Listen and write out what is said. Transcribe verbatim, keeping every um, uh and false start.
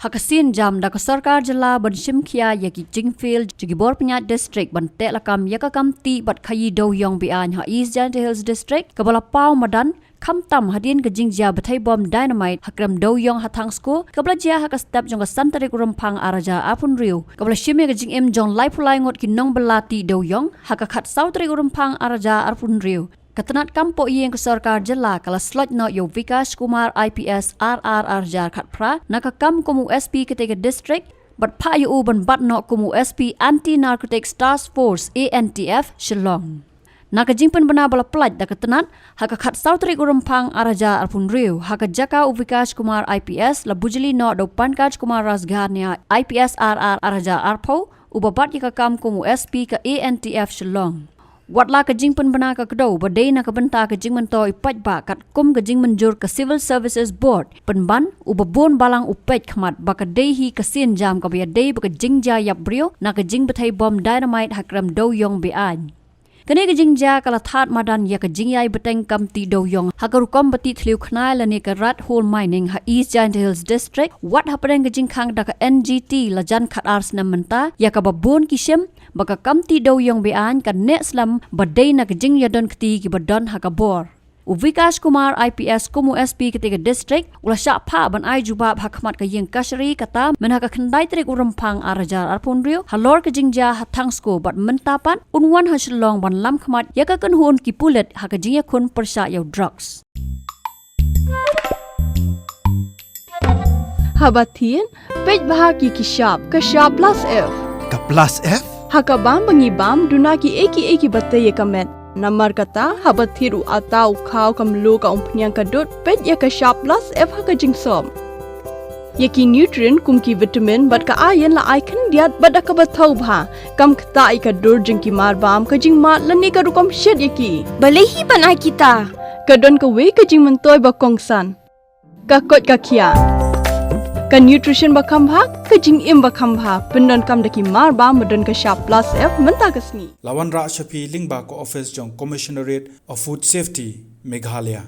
Ha ka sienjam da ka sorkar jylla ban shim khia ïa ki jingfail jong ki bor pynïaid district ban teh lakam ïa ka kam tih bad khaïi dewiong be-aiñ ha East Jaintia Hills District, kaba la paw madan khamtam hadien ka jingjia bthei bom dynamite ha krem dewiong ha Thangsku, kaba la jia ha ka step jong ka san tarik u Rymphang ar hajar arphew hynriew, kaba la shim ïa ka jingim jong laiphew lai ngut ki nongbylla tih dewiong ha ka khatsaw tarik u Rymphang ar hajar arphew hynriew. Ka tnat kam pohïing ka sorkar jylla ka la sloit noh ïa u Vikash Kumar I P S R R ar hajar khatphra na ka kam kum u S P katei ka district, bad phah ïa u ban bat noh kum u S P Anti Narcotics Task Force, A N T F, Shillong. Na ka jingpynbna ba la pynlait da ka tnat, ha ka khatsaw tarik u Rymphang ar hajar arphew hynriew, ha ka jaka u Vikash Kumar I P S la bujli noh da u Pankaj Kumar Rasghania I P S R R ar hajar arphew, uba bat ïa ka kam kum u S P ka A N T F Shillong. Watla ka jingpynbna ka kdew ba dei na ka bynta ka jingmyntoi paidbah katkum ka jingmynjur ka Civil Services Board, pynban uba bun balang u peit khmat ba ka dei hi ka sienjam kaba ïadei bad ka jingjia ïap briew na ka jingbthei bom dynamite ha krem dewiong be-aiñ. Kane ka jingjia ka la thad madan ïa ka jingïai bteng kam tih dewiong ha ka rukom ba tih thliew khnai lane ka rat hole mining ha East Jaintia Hills District, wat hapdeng ka jingkhang da ka N G T la jan khatar snem mynta, ïa kaba bun ki shim ba ka kam tih dewiong be-aiñ ka neh slem ba dei na ka jingïadon kti kiba don ha ka bor. U Vikash Kumar I P S kum u S P katei ka district u la shah phah ban ai jubab ha khmat ka ïing kashari kata mynha ka khyndai tarik u Rymphang ar hajar arphew hynriew halor ka jingjia ha Thangsku, bad mynta pat un wan ha Shillong ban lam khmat ïa ka kynhun ki pulit ha ka jingïakhun pyrshah ïa u drugs. Haba thied, peit bha ki ki shap, ka shap plus F. Ka plus F? Ha ka bam ba ngi bam, duna ki ei ki ei kiba tei ïa ka met. Namar kata, haba thied u atta, u khaw, ka mluh, ka umphniang, ka dud, peit ïa ka shap plus F ha ka jingsop. Ïa ki nutrient kum ki vitamin bad ka iron la ai khyndiat bad da kaba thaw bha. Kam ktah ïa ka dur jong ki marbam, ka jingmad lane ka rukom shet ïa ki. Balei hi ban ai kita? Ka don kawei ka jingmyntoi ba kongsan. Ka koit ka khiah. Ka nutrition ba kham bha, ka jingim ba kham bha. Pyndonkam da ki marbam ba don ka shap plus F mynta ka sngi. La wanrah sha phi lyngba ka office jong Commissionerate of Food Safety, Meghalaya.